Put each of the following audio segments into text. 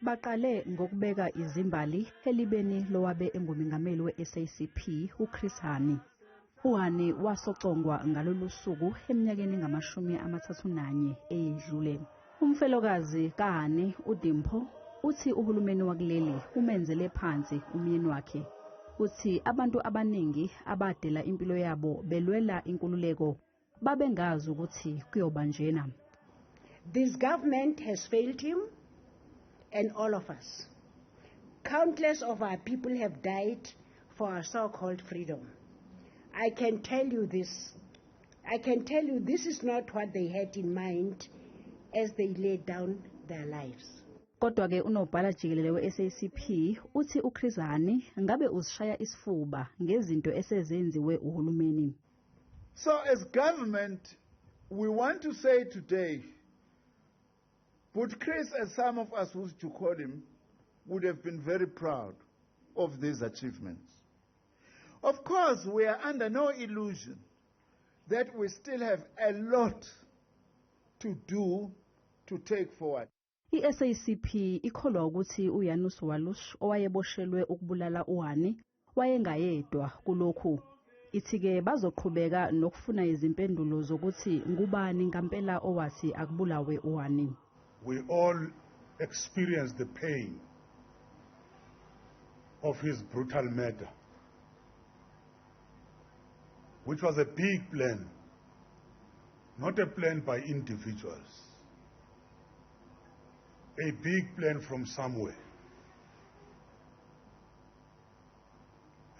Baqale ngokubeka izimbali elibeni lowabe engumengameli we-SACP uChris Hani. UHani wasocongwa ngalolu suku eminyakeni engamashumi 31 eyedlule. Umfelokazi kaHani, uDimpho, uthi uhulumeni wakuleli umenzele phansi umyeni wakhe. Uthi abantu abaningi abadela impilo yabo belwela inkululeko babengazi ukuthi kuyoba njena. This government has failed him and all of us. Countless of our people have died for our so-called freedom. I can tell you this. I can tell you this is not what they had in mind as they laid down their lives. Kodwa ke unobhala jikelele we-SACP uthi uChris Hani ngabe uzishaya isifuba ngezinto esezenziwe uhulumeni. So as government, we want to say today, but Chris, as some of us used to call him, would have been very proud of these achievements. Of course, we are under no illusion that we still have a lot to do to take forward. I-SACP ikholwa ukuthi uJanusz Waluś, owayeboshelwe ukubulala uHani, wayengayedwa kulokhu. Ithi-ke bazoqhubeka nokufuna izimpendulo zokuthi ngubani ngampela owathi akubulawe uHani. We all experienced the pain of his brutal murder, which was a big plan, not a plan by individuals, a big plan from somewhere.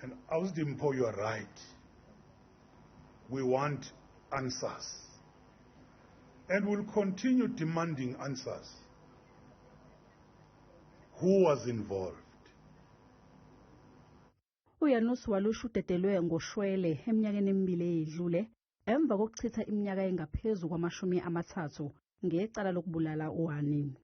And Ausdimpo, you are right. We want answers. And we'll continue demanding answers. Who was involved? UJanusz Waluś udedelwe ngoshwele eminyakeni emibili eyedlule emva kokuchitha iminyaka engaphezu kwamashumi 30 ngecala lokubulala uHani.